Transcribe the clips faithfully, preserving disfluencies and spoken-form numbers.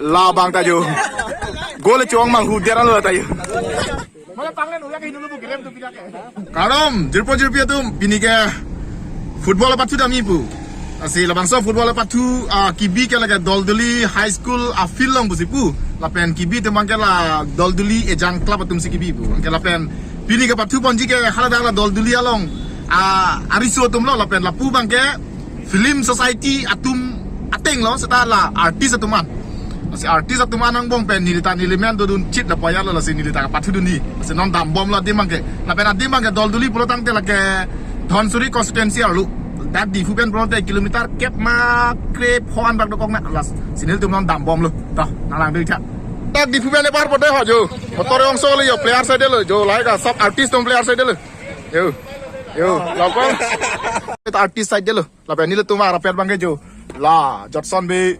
Labang ta jo. Goal chong mang hu deran lo ta jo. Kardom, jirpo jirpi atum, pini ke football apathu dam-i pu. Lasi labangso football apathu, ah, kebi ke lake Dolduli High School a-field along pusi pu. Lapen kebi atum abang ke la Dolduli Ejang Club atum si kebi pu. Ke lapen pini kepathu ponji ke haladak la Dolduli along, ah, ariso atum lo, lapen lapu abang ke Film Society atum ateng lo, seta la artist atum an. Lasi artist atum an angbong pen neli ta neli men dodun chit lapu ajat lo, lasi neli ta pathudun-i. Lasi non dambom lo adim abang ke. Lapen adim abang ke Dolduli pulo tangte lake Dhansiri constituency arlo. Dak Diphu pen pulote kilometer kep ma krepho an bak dokok na. Lasi nelitum non dambom lo. To, nang lang dei tha. Dak Diphu pen epar pote ho jo. Motor ongso lo jo, player side lo jo. Lahai ke sab artist atum player side lo. Yo. Yo, lapang. Artist side lo. Lapen nelitum arapet abang ke jo. La, Jotson Bey.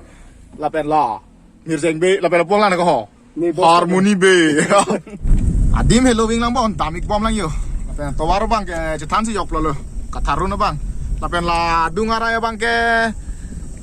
Lapen la Mirjeng Bey, lapen lapu-an lang ko ho. Ni bos Harmony Bey. Adim helo wing lang bon, damik bom lang jo. Lapen tovar abang ke chethan si jok lo lo. Katharun abang. Lapen la adung arai abang ke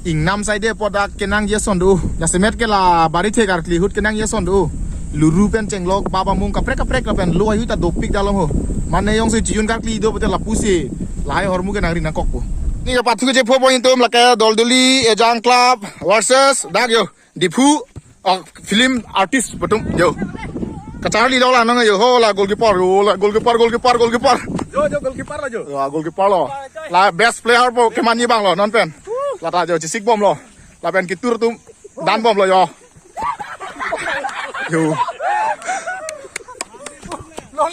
Ingnam side apot dak kenangji ason do. Jasemet ke la Barithek arkli ahut kenangji ason do. Luru pen chenglok, baba mung kaprek kaprek lapen lo ahui ta dopik dalom ho. Mane jongsi chiyun karkli do pulote lapusi lahai ahormu ke nangri nangkokpo. Ni kepathu kechepho pon atum lake Dolduli Ejang Club versus dak jo Diphu, oh, film artist atum jo. Kacharli lo la nang jo, ho la goalkeeper, jo la goalkeeper, goalkeeper, goalkeeper. Jo, jo, goalkeeper lo jo. Ya, goalkeeper lo. La best player po kemanji abang lo non pen. La ta jo chesik bom lo. Lapen ketur atum dan bom lo jo. Jo.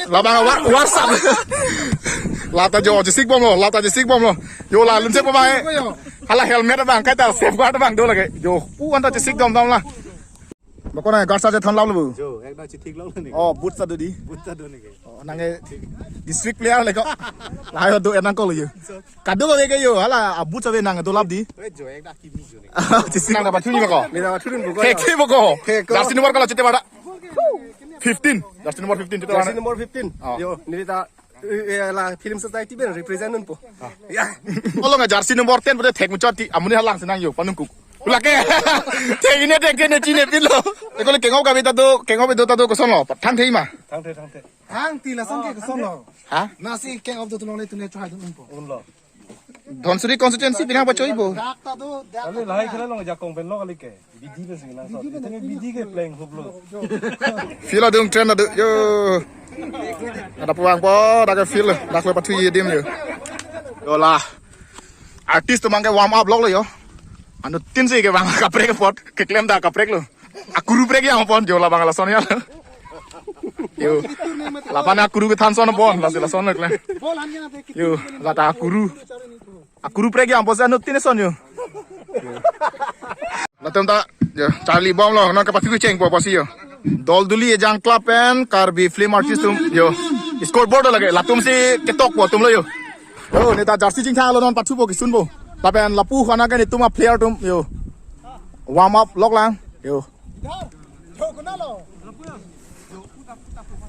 Labang wa-, WhatsApp. La ta jo chesik bom lo, la ta chesik bom lo. Jo la lunse po bang. Hala helmet abang, kaita safeguard abang do lake. Jo, pu anta chesik dom dom la. Bako na garsa je thon lap lo bu. Jo, ekdom chithik lo ne. Oh, boot ta do dei. Boot ta do ne ke. Oh, nang ke district player le ko. Lahai do enang ko lo jo. Kado ke ke jo, hala, a boot ave nang do lap dei. Eh, jo, ekdom kimi jo ne. Chesik nang dapat thuni bako. Nang dapat thuni bako. Ke ke bako. Ke ko. Jersey number kala chete bada. Fifteen. Jersey number fifteen chete bada. Jersey number fifteen. Oh. Jo, neli ta, eh, la Film Society pen represent un po. Ya. Olo nga jersey number ten pada thek muchot ti, amonit halang si nang jo, panung kuk. Lake. Thek ini thek ini chinepin lo. Eko le kengop kabi ta do, kengop do ta do koson lo. Thangthei ma. Thangthei, thangthei. Thangthei lason ke koson lo. Ha? Nasi kengop do tulong le tune chai dun un po. Un lo. Dhansiri constituency pinang pachoi bo. Dak ta do, dak ta do. Kali lahai khela long jakong pen lo kali ke. Bidi pen sing nang so. Bidi pen. Itene bidi ke playing hoop lo. Field adung train adu. Jo. Ada puang po, dak ke field, dak le pathu ye dim jo. Jo la. Artist atum abang ke warm up lok lo jo. Anuttin si kevang kaprek apot, keklem ta kaprek lo. Akuru prek jang pon jo labang lason ya. Jo. Lapen akuru kethan son pon, lasi lason le. Jo, la ta akuru. Akuru prek jang pon si anuttin son jo. Latum ta, jo, charli bom lo, non kepathu kecheng po pasi jo. Dolduli Ejang Club pen Karbi Film Artist atum, jo. Scoreboard lake, latum si ketok po atum lo jo. Jo, ne ta jersey chingthang lo non pathu po kesun po. Lapen lapu khana ke netum a-player atum, jo. Warm up lok lang, jo.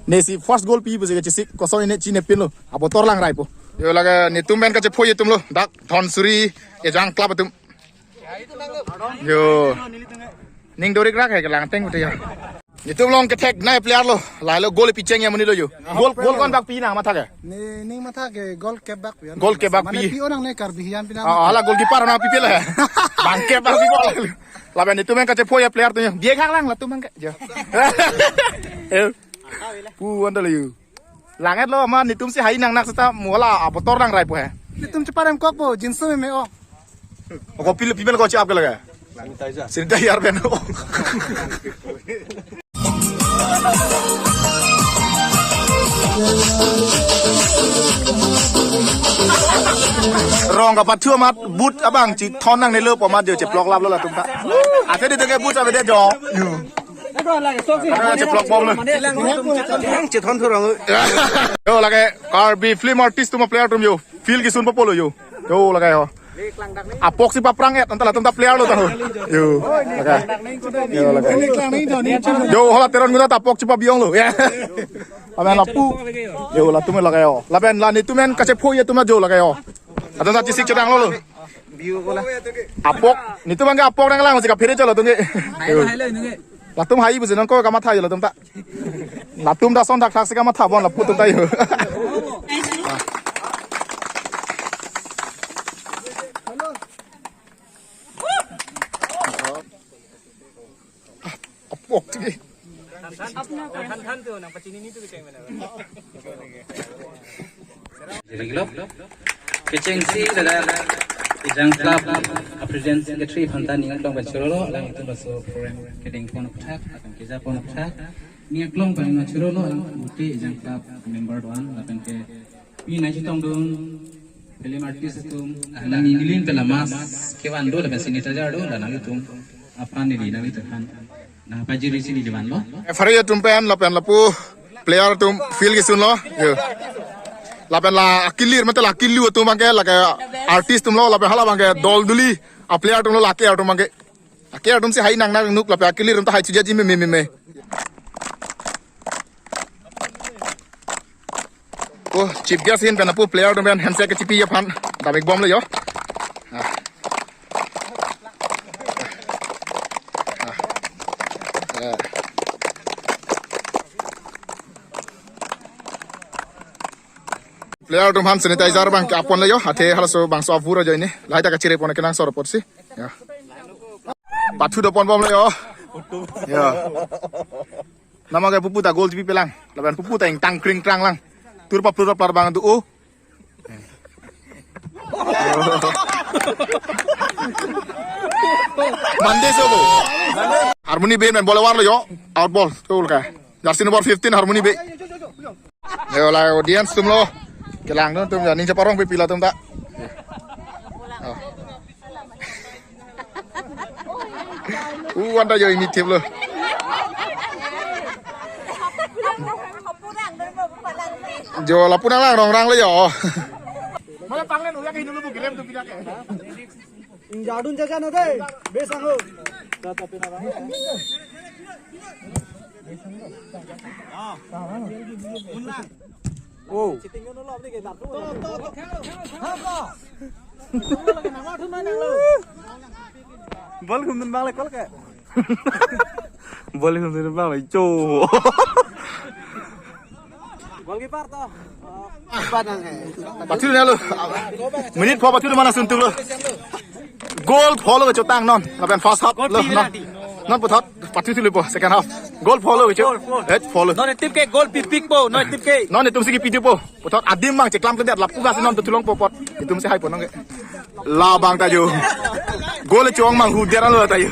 Ne si first goal pi pusi kachesik, koson ini chinepin lo. Abotor lang rai po. Jo lake netum pen kachepho atum lo. Dak Dhansiri Ejang Club atum. Jo. Ning dorik rak hai kelang teng puti ya. Netum along kethek nai player lo. Lahai lo goal picheng ya amonit lo jo. Goal, goal ko-an bak pi nang matha ke? Ne, ning matha ke goal kep bak pi. Goal kep bak pi. Mane pi onang ne Karbi hian pi nang. Ah, hala goalkeeper nang pi pi la. Bang kep bak pi bol. Lapen netum pen kachepho a-player atum jo. Biek hak lang latum abang ke. Jo. Eh. Pu anta lo jo. Lang-et lo ma netum si hai nang nak seta mo hala abotor lang rai po he. Netum cheparem kok po, jinso me me o. Oko pil pimel ko chap ke lake. Sanitizer. Sanitizer pen o. Rong kepathu amat boot abang chithon nangne lo po amat jo cheplok lap lo latum ta. Ate di tengke boot avedet jo. Yo. Ada cheplok bom lo. Chethon thurang. Jo lake Karbi Film Artist atum a-player atum jo. Field kesun po po lo jo. Jo lake ho. Apok si paprang-et anta latum ta player lo ta ho. Jo. Lake. Jo lake. Jo hala Teron Guna ta apok si pabiong lo. Ya. Amen lapu. Jo latum lake ho. Lapen la netum pen kachepho atum jo lake ho. Latum ta chesik chedang lo lo. Apok, netum abangke apok nanglang, masih kaphere cholo tungke. Hai, hai lo, nungke. Latum hai pusi nangkok kamatha jo latum ta. Latum ta son thakthak si kamatha bon lapu atum ta jo. Apok tungke. Than, than, than, than tu, nang pachini ni tu kecheng mana. Jadi gelap. Kechengsi ladak Ejang Club a President Secretary aphan ta ning arlong pachorolo, alanglitum laso program kedeng pon aphuthak, akan keja pon aphuthak. Ning arlong pachorolo, alang pute Ejang Club member do-an, lapen ke pini nangchetongdun film artist atum, alang nelitum pela mask kevan do, lapen sanitizer do, la nanglitum aphan neli nanglitum aphan nangpajirsi neli vanlo. Referee atum pen lapen lapu player atum field kesunlo. Yo. Lapen la akilir mate la akilu atum abangke lake artist atumlo, lapen hala abangke dol duli a player atumlo, lake atum abangke. Lake atum si hai nang nang nuk, lapen akilir atum ta hai chuja ji me me me me. Oh, chief guest ahin pen lapu player atum pen handshake kechipi aphan dam-ik bomlo jo. Ah. Ah. Eh. Player atum aphan sanitizer abangke aponlo jo, athe halaso bangso avur ajoine. Lahai ta kachiri pon kenangsot apotsi. Ya. Pathu dopon bomlo jo. Ya. Nama ke pupu ta goal chipipelang. Lapen pupu ta ingtang kring krang lang. Tur pa plur pa bang tu, oh. Mande sobo. Harmony Bey pen ball warlo jo. Out ball. Tul ka. Jersey number fifteen Harmony Bey. Yo, la audience atumlo. Kelangdun atum ya, ning cheparong pe pila atum ta. Oh. Uh, anta jo imit tip lo. Jo lapu nanglang rongrang lo jo. Mana tangan uya ke hinulu bu gelem tu pindah ke. Ingjadun jaja na de, besang ho. Oh. Ball humdun bang le kol ke. Ball humdun bang le cho. Goalkeeper to. Pathu nanglo. Minute pho pathu mana suntu lo. Goal pho lo chotang non. Lapen first half lo non. Non puthot pathu thulo po second half. Goal pho lo cho. Goal, goal. Et pho lo. Non tip ke goal pipik po, non tip ke. Non itum si kipi po. Puthot adim bang cheklam ke dia lapu gas non tu thulong po pot. Itum si hai po nong ke. La bang ta jo. Goal chong mang hu dia lo ta jo.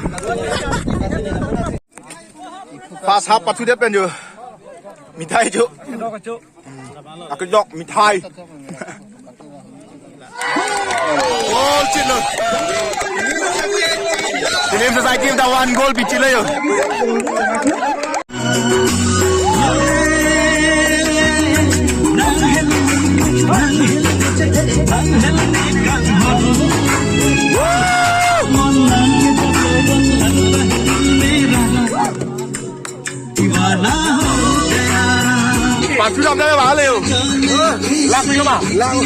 First half pathu det pen jo. Mithai jo. Akedok mithai. Goal chilo. Film Society ta one goal pichilo jo. Pathu dam dam bang le jo. Lang ni ma. Lang.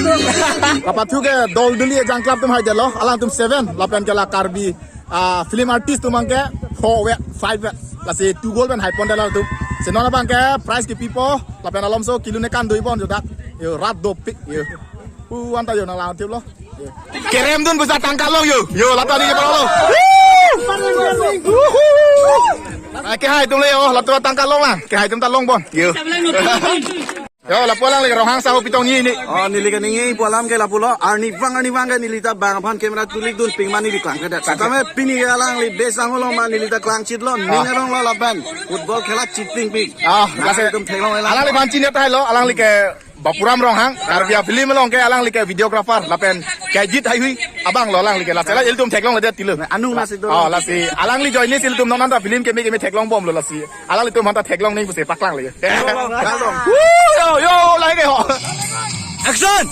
La pathu ke dol duli Ejang Club atum hai delo. Alangtum seven. Lapen ke la Karbi, ah, film artist atum abangke four ve, five ve. Lasi two goal pen hai pon delo atum. Si non abangke prize kepi po. Lapen alomso kelun ne kan dui bon jo dak. Jo rat dopik jo. Pu anta jo nanglang tip lo. Kerem dun pusa tangka long jo. Jo, la ta ni ke palo. Ai, kehai atum le jo, la ta tangka long lang. Kehai atum ta long bon. Jo. Jo, lapu alangli Ronghang Sahu Pitong ni ni. Oh, neli ke ningje pu alam ke lapulo. Arnivang arnivang ke neli ta bang aphan camera tulik dun ping ma neli klang kedet. Setame pini ke alangli besang lo ma neli ta klang chit lo. Ning arong lo lapen football khela chit ping ping. Ah, nang lasi atum theklong lang. Alangliphan chini tahai lo, alangli ke Bapuram Ronghang, Karbi film along ke alangli ke videographer, lapen ke jit hai hui, abang lo alangli ke, lasi la ilitum theklong le det tilo. Anung nasi do. Oh, lasi, alangli join ni si ilitum non anta film keme keme theklong bomlo lasi. Alanglitum anta theklong ni pusi paklang le. Yo, yo, yo, lagi ke ho. Action!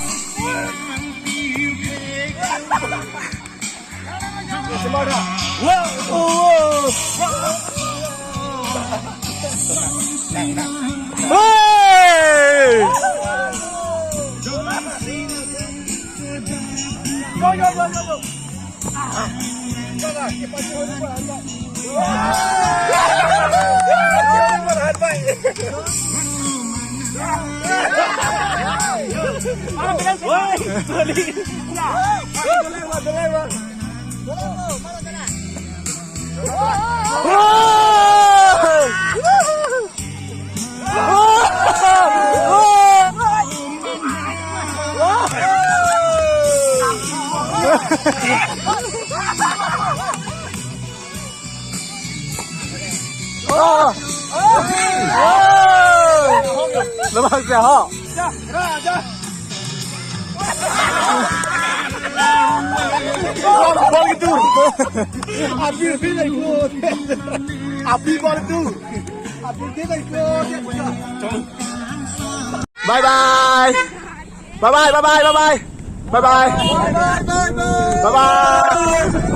Labang si ho. Ball itu. Abi, abi, abi ball itu. Abi, abi. Bye bye. Bye bye, bye bye, bye bye. Bye bye. Bye bye, bye bye. Bye bye.